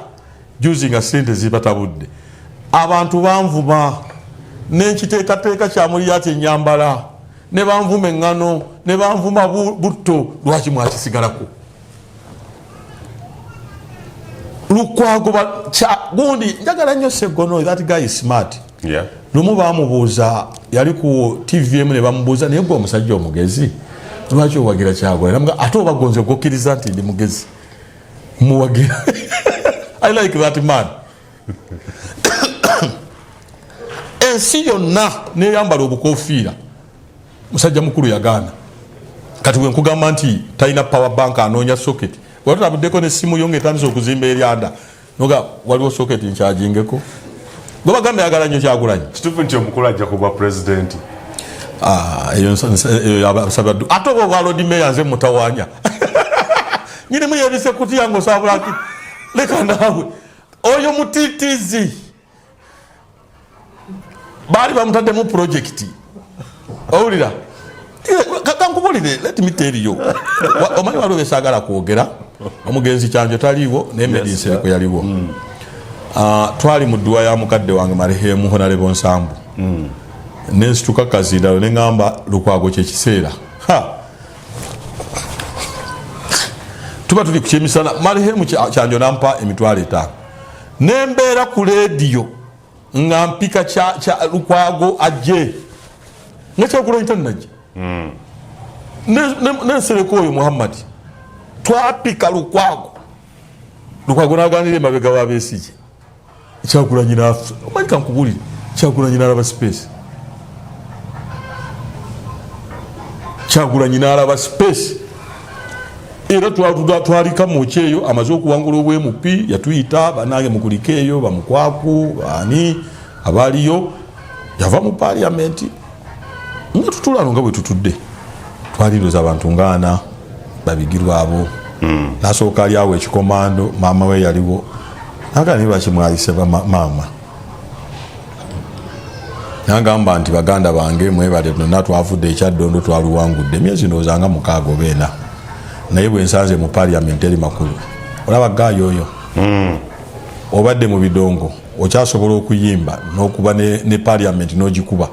juzi nga sente zibatabudde, abantu banvuma nenkiteekateeka kyamuliyati enyambala, ne banvuma eŋŋano, ne banvuma butto. Lwaki mwakisigalako? Lukwago gundi njagala nnyo Segono, that guy is smart. Lumu bamubuuza, yali ku TVM, ne bamubuuza, naye gwe omusajja omugezi lwaki owagira Kyagulanyi? Ate oba gonze gokkiriza nti ndi mugezi, muwagira. I like that man. Ensi yonna neyambala obukofiira, musajja mukulu yagaana. Kati bwenkugamba nti talina power bank, anoonya socket, watulabuddeko nesimu yo ngaetandise okuzimba eryanda, noga waliwo socket nkyagingeko. Gwe bagamba yagala nnyo Kyagulanyi. Kituufu nti omukulu ajja kuba pulezidenti? Ah, eyo ate oba obwa Lord Mayor nze mutawanya nyinimu yebise kutya nga osabulaki, leka naawe. Oyo mutitizi baali bamutaddemu projekiti. Owulira, kankubulire, let me tell you, omanyi waliwo besagala kwogera. Omugenzi Kyanjo taliiwo, naye Medi Nsereko yaliwo. Ah, twali mu dduwa ya mukadde wange marehemu Honorable Nsambu. Nensituka kazindalo neŋamba Lukwago kyekiseera. Tuba tuli ku kyemisana, marehemu Kyanjo nampa 50,000, nembeera ku leediyo nga mpika kya Lukwago ajje nga Kyagulanyi tanajja. Nensereko oyo Muhammadi twapika Lukwago. Lukwago naganira emabega wa Besigye, Kyagulanyi nafa. Omanyi, kankubulire, Kyagulanyi nalaba space, Kyagulanyi nalaba space. Era twalika muki eyo amaze okuwangula obwMP, yatuyita, banange mukulike eyo bamukwaku ani abaaliyo. Yava mu paliamenti nga tutulano nga bwe tutudde, twalindoza abantu ngaana babigirwa abo. Nasooka ali awo ekikomando, maama we yaliwo, naga naye lwaki mwayise maama? Nagamba nti baganda bange mwebale nonna, twavudde ekyaddondo twaluwangudde emyezi ndowooza nga 6 oba 4, naye bwe nsanze mu paliamenti eri makulu. Olaba gaayo oyo obadde mu bidongo, okyasobola okuyimba n'okuba ne paliamenti n'ogikuba,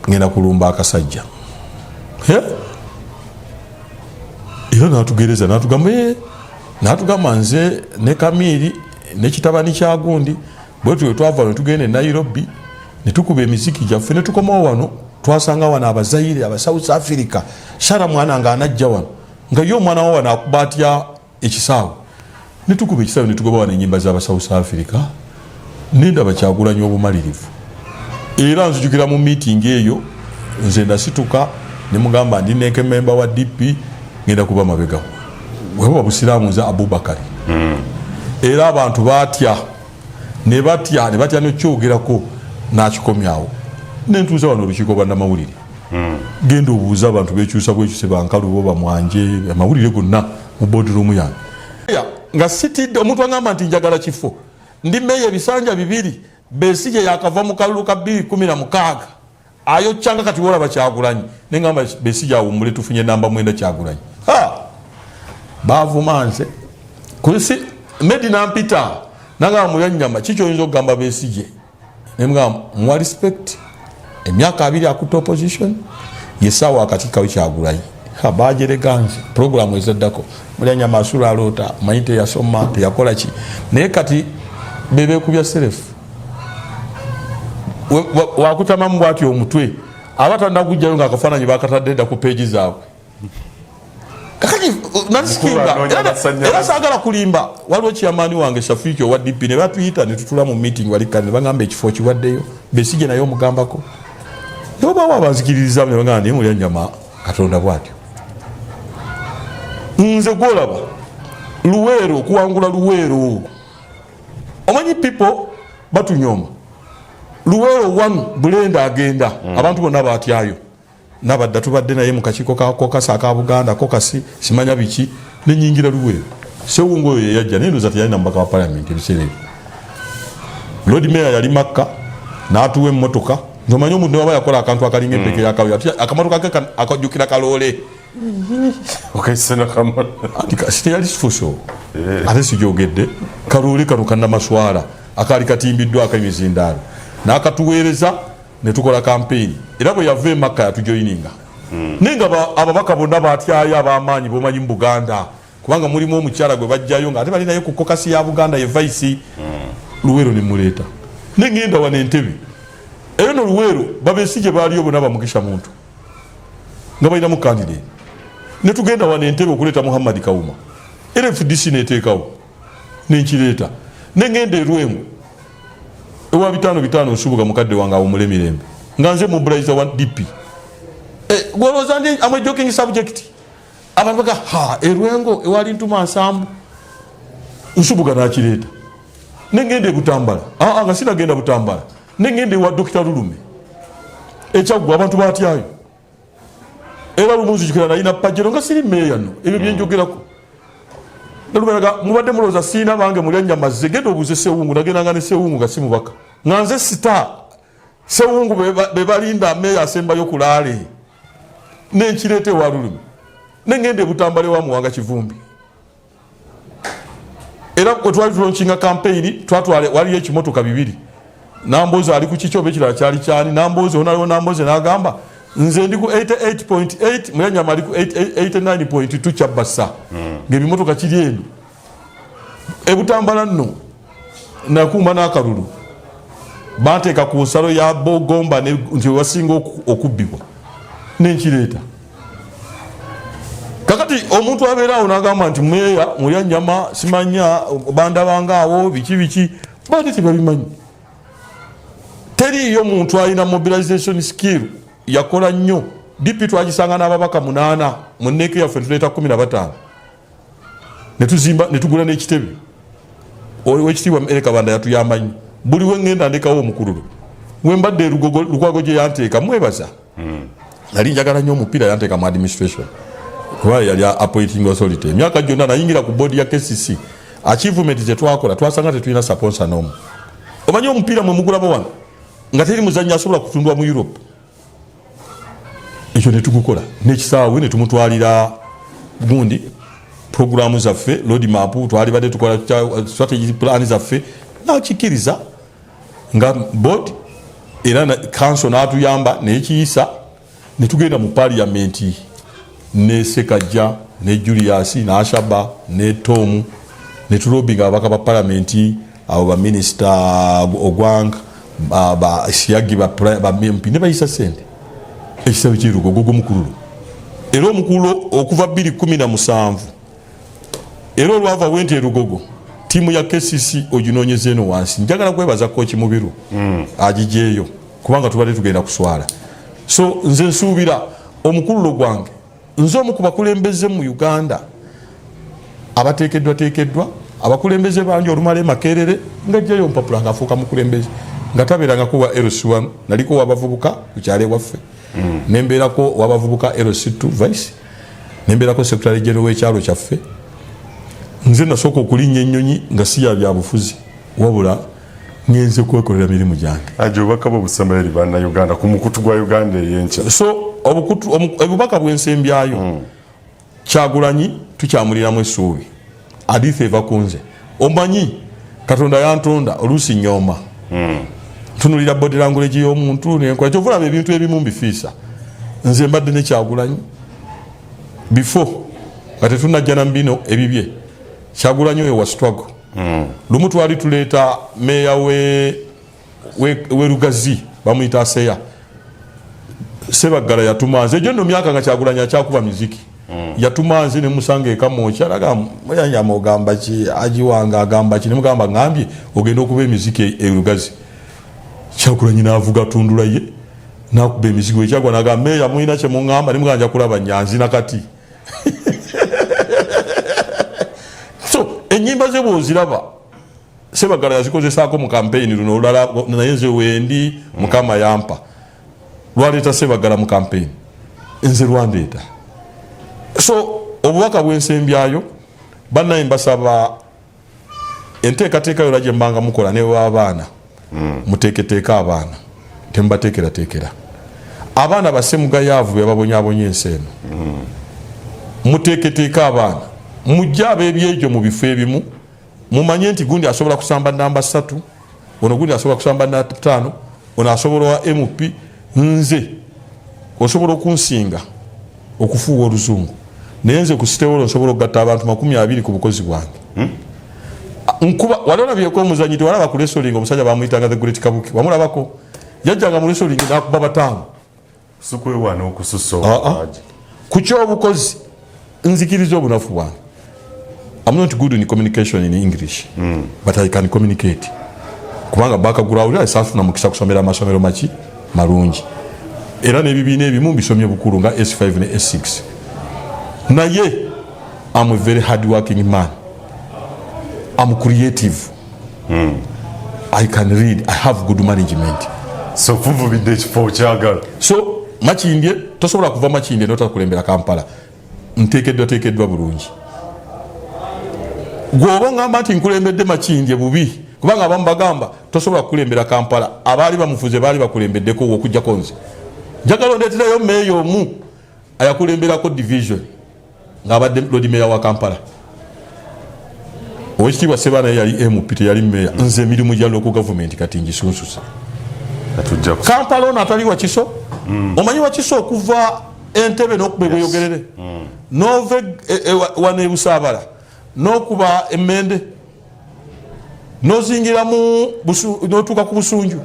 ngenda kulumba akasajja. Era natugereza natugamba, natugamba nze ne Kamiiri ne kitabani kya gundi bwetu wetwava netugenda e Nairobi. Ne tukuba emiziki gyaffe ne tukomawo wano. Twasanga wano Abazaire, aba South Africa. Sara mwana nga anajja wano nga ye omwana wa wano akuba atya ekisaawe. Ne tukuba ekisaawe ne tugoba wano enyimba z'aba South Africa. Nendaba Kyagulanyi obumalirivu. Era nzijukira mu meeting eyo nze nasituka ne mugamba ndi neke member wa DP, ngenda kuba mabega weba busiraamu, nze Abubakari. Era abantu batya ne batya ne batya nekyogerako nakikomyawo nentuuza wano olukiiko bannamawulire. Genda obuuze abantu bekyusa bwekyuse, bankalubo bamwanje amawulire gonna mu boardroom yange nga sitidde. Omuntu agamba nti njagala kifo, ndi meeya ebisanja 2, Besigye yakava mu kalulu ka 2016 ayokyanga. Kati wolaba Kyagulanyi nengamba Besigye awummule, tufunye namba 9 Kyagulanyi. Bavuma nze kusi Medina mpita nagamba Mulyanyama, kiki oyinza okugamba Besigye? Nemugamba muwa respect, emyaka 20 akutte opposition, yesaawa akakiikawo Kyagulanyi. Bajerega nze programu ezaddako Mulyanyama asula aloota, manyi teyasoma, teyakola ki, naye kati bebekubya serefu wakutamamu bwati omutwe aba tanagujjayo nga akafaananyi bakatadde dda ku peegi zaabwe. Kakati nasikinga era saagala kulimba. Waliwo chairman wange Shafiiki owa DP ne batuyita ne tutula mu meeting wali kane, ne bagamba ekifo kiwaddeyo Besigye, naye omugambako nobawo abanzikiririza ne bagamba naye Mulyanyama Katonda bwatyo. Nze gwolaba Luweero, okuwangula Luweero, omanyi people batunyoma. Luweero 1 Bulenda agenda. Abantu bonna batyayo nabadda tubadde naye mu kakiiko ka caucus aka Buganda caucus simanya biki, nenyingira Luweero. Sewungu oyo yeyajja naye ndoza teyalina mubaka wa parliament ebiseera ebyo. Lord Mayor yali Makka n'atuwa emmotoka. Nti omanyi omuntu newaba yakola akantu akalinga empeke yakawe, akamotoka ke akajjukira kaloole. Teyali sifuso ate sijogedde kaloole kano kannamaswala akaali katimbiddwako emizindaalo n'akatuweereza netukola kampeyini. Era bwe yava emakka yatujoyininga. Naye nga ababaka bonna batyayo ab'amaanyi bomanyi mu Buganda, kubanga mulimu omukyala gwe bajjayo nga ate balinayo ku caucus ya Buganda ye vice. Luweero nemuleeta nengenda wano Entebe eyo no Luweero Babesije baaliyo bonna bamugisha muntu nga balinamu candidate. Netugenda wano Entebe okuleeta Muhammad Kawuma, era FDC neteekawo nenkireeta. Nengenda Erwengo ewa bitaano bitaano nsubuga mukadde wange awumule mirembe nga nze mobilizer wa DP. Gwolowooza ndi am a joking subject? Abantu baga ha Erwengo ewali ntuma nsambu Nsubuga nakireeta. Nengenda Ebutambala, aa nga sinagenda Butambala, nengenda ewa Dokita Lulume Ekyaggwa, abantu batyayo. Era lumu nzijukira nalina Pajero nga siri meeya no ebyo byenjogerako nalumeraga mubadde mulowooza siina bange Mulyanyama zze. Genda obuuze Sewungu, nagendanga ne Sewungu nga si mubaka nga nze sita Sewungu bebalinda meeya asembayo kulaale nenkireeta ewa Lulumi. Nengenda Ebutambala ewa Muwanga Kivumbi, era wetwali tulaunchinga campaign twatwale waliyo ekimotoka bibiri, Nambozi ali ku kiki oba ekirala kyali kyani Nambozi onaliwo Nambozi nagamba nze ndi ku 88.8, Mulyanyama ali ku 89.2 kyabasa. Ngaebimotoka kiri eno Ebutambala nno nakuuma n'akalulu banteeka ku nsalo ya Bogomba nti wewasinga okubbibwa nenkireeta. Kakati omuntu abeera awo nagamba nti meeya Mulyanyama simanya bandabanga awo biki biki, bate tebabimanyi. Teriiyo muntu alina mobilization skill yakola nnyo. DP twagisanga n'ababaka 8 mu NEC yaffe, tuleeta 15 netuzimba netugula n'ekitebe. Owekitiibwa Ere Kabanda yatuyamba nnyo. Buli wengenda ndekawo omukululo wembadde erugogo Lukwago gye yanteeka mwebaza. Nali njagala nnyo omupiira, yanteeka mu administration kuba yali appointing authority emyaka gyonna. Nayingira ku board ya KCC. Achievement zetwakola, twasanga tetulina sponsor n'omu. Omanyi omupiira mwe mugulaba wano nga teri muzannyi asobola kutundwa mu Europe, ekyo netugukola nekisaawe netumutwalira gundi programu zaffe, road map twali badde tukola strategy plan zaffe, nakikiriza nga board era council natuyamba nekiyisa. Netugenda mu parliament ne Sekajja ne Julius n'Ashaba ne Tom netulobinga ababaka ba parliament abo, baminisita Ogwang, Siyagi ba MP ne bayisa sente ekitabo ky'erugogo gw'omukululo era omukululo okuva 217 era olwava wenti erugogo tiimu ya KCC oginoonyeza eno wansi. Njagala kwebaza kooki Mubiru agijeeyo kubanga tubadde tugenda kuswala. So nze nsuubira omukululo gwange nze omu ku bakulembeze mu Uganda abateekeddwateekeddwa abakulembeze bangi olumala e Makerere nga jjayo mpapula nga afuuka mukulembeze nga tabeerangako wa LC1, naliko wabavubuka ku kyalo ewaffe, nembeerako wabavubuka LC2 vice, nembeerako secretary general w'ekyalo kyaffe. Nze nasooka okulinnya ennyonyi nga si ya byabufuzi wabula ngenze kwekolera mirimu gyange. Aje obubaka bwo busembayo eri bannayuganda ku mukutu gwa Uganda ey'enkya. So obubaka bwensembyayo, Kyagulanyi tukyamuliramu essuubi. Adithi eva ku nze. Omanyi Katonda yantonda oluusi nyooma, ntunulira body language y'omuntu nenkola kyova olaba ebintu ebimu mbifiisa. Nze mbadde ne Kyagulanyi before nga tetunajja na mbino ebibye. Kyagulanyi oyo wa struggle. Lumu twali tuleeta meeya we Lugazi bamuyita Aseya Sebaggala, yatuma nze egyo nno myaka nga Kyagulanyi akyakuba miziki. Yatuma nze nemusanga ekamwokya naga muyanyama ogamba ki agiwanga agamba ki nemugamba ngambye ogenda okuba emiziki e Lugazi. Kyagulanyi navuga tundula ye nakuba emiziki wekyagwa nagamba meeya mulina kyemuŋŋamba nemugamba nja kulaba nyanzi nakati. So enyimba ze bwoziraba Sebagala yazikozesaako mu kampeyini luno olulala, naye nze wendi Mukama yampa lwaleeta Sebagala mu kampeyini nze lwandeeta. So obubaka bwensembyayo bannaye mbasaba enteekateeka yona gye mbanga mukola newabaana muteeketeeke abaana, temubateekerateekera abaana basemugayaavu bebabonyabonya ensi eno. Muteeketeeke abaana, mujje ab'ebyegyo mu bifo ebimu, mumanye nti gundi asobola kusamba namba 3, ono gundi asobola kusamba namba 5, ono asobola wa MP. Nze osobola okunsinga okufuuwa oluzungu, naye nze ku sitewolo nsobola okugatta abantu 20 ku bukozi bwange. Nkuba wali olabyeko omuzanyi tewalaba ku wrestling omusajja bamuyitanga the Great Kabuki? Wamulabako? Yajjanga mu wrestling nakuba bataano. Sikwewaana okususa obuwaji. Ku kyobukozi nzikiriza obunafu bwange. I'm not good in communication in English, but I can communicate kubanga background saafuna mukisa kusomera amasomero maki malungi era n'ebibiina ebimu mbisomye bukulu nga S5 ne S6, naye I'm a very hard working man. I'm creative. I can read. I have good management. So kuvubidde ekifo okyagala. So Makindye tosobola kuva Makindye notakulembera Kampala. Nteekeddwa teekeddwa bulungi. Gweoba ongamba nti nkulembedde Makindye bubi, kubanga abamu bagamba tosobola kukulembera Kampala, abaali bamufuze baali bakulembeddeko okujjako nze. Njagala ondeeterayo meeya omu ayakulemberako division ng'abadde lord mayor wa Kampala. Owekitiibwa Sebaana ye yali MP, teyali meeya. Nze emirimu gya local government kati ngisunsusa. Kampala ono atali Wakiso, omanyi Wakiso okuva Entebe n'okuba ebweyogerere, n'ova wano ebusaabala n'okuba emmende n'ozingiramu n'otuuka ku Busunju,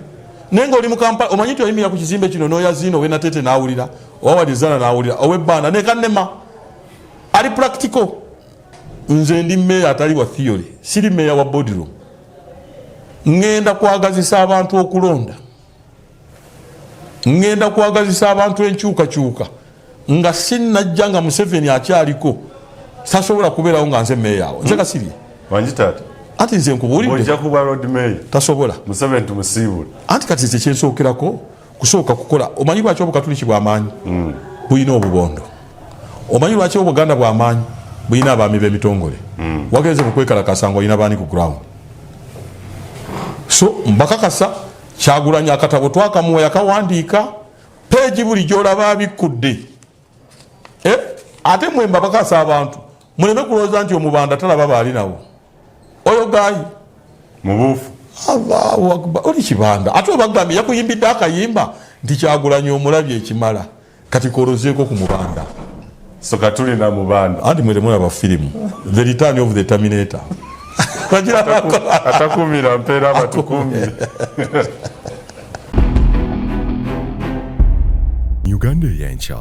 naye ngaoli mu Kampala omanyi nti oyimirira ku kizimbe kino n'oyaziina owenatete n'awulira, owawalizana n'awulira, ow'ebbanda nekanema ali practical. Nze ndi meeya atali wa theory, siri meeya wa boardroom. Ŋŋenda kwagazisa abantu okulonda, ŋŋenda kwagazisa abantu enkyukakyuka nga sinnajja nga Museveni akyaliko. Sasobola kubeerawo nga nze meeya awo nze Kasirye. Wangi taata. Anti nze nkubuulidde. Ojja kuba road mayor. Tasobola. Museveni tumusiibule. Anti kati nze kyensookerako kusooka kukola. Omanyi lwaki obukatuliki bwamaanyi? Bulina obubondo. Omanyi lwaki obuganda bwamaanyi? Bulina abaami b'emitongole. Wagenze mukwekalakasa nga olina baani ku ground? So mbakakasa Kyagulanyi akatabo twakamuwa yakawandiika peegi buli gyolaba abikkudde. Eh, ate mwe mbabakasa abantu muleme kulowooza nti omubanda talaba baali nawo oyo gayi. Mubuufu. Allahu akbar, oli kibanda ate obagambye yakuyimbidde akayimba nti Kyagulanyi omulabye ekimala kati kolozeeko ku mubanda. So katulina mubanda. Anti mwe temulaba firimu The Return of the Terminator? Atakumira mpeera abatukumire. Uganda ey'enkya.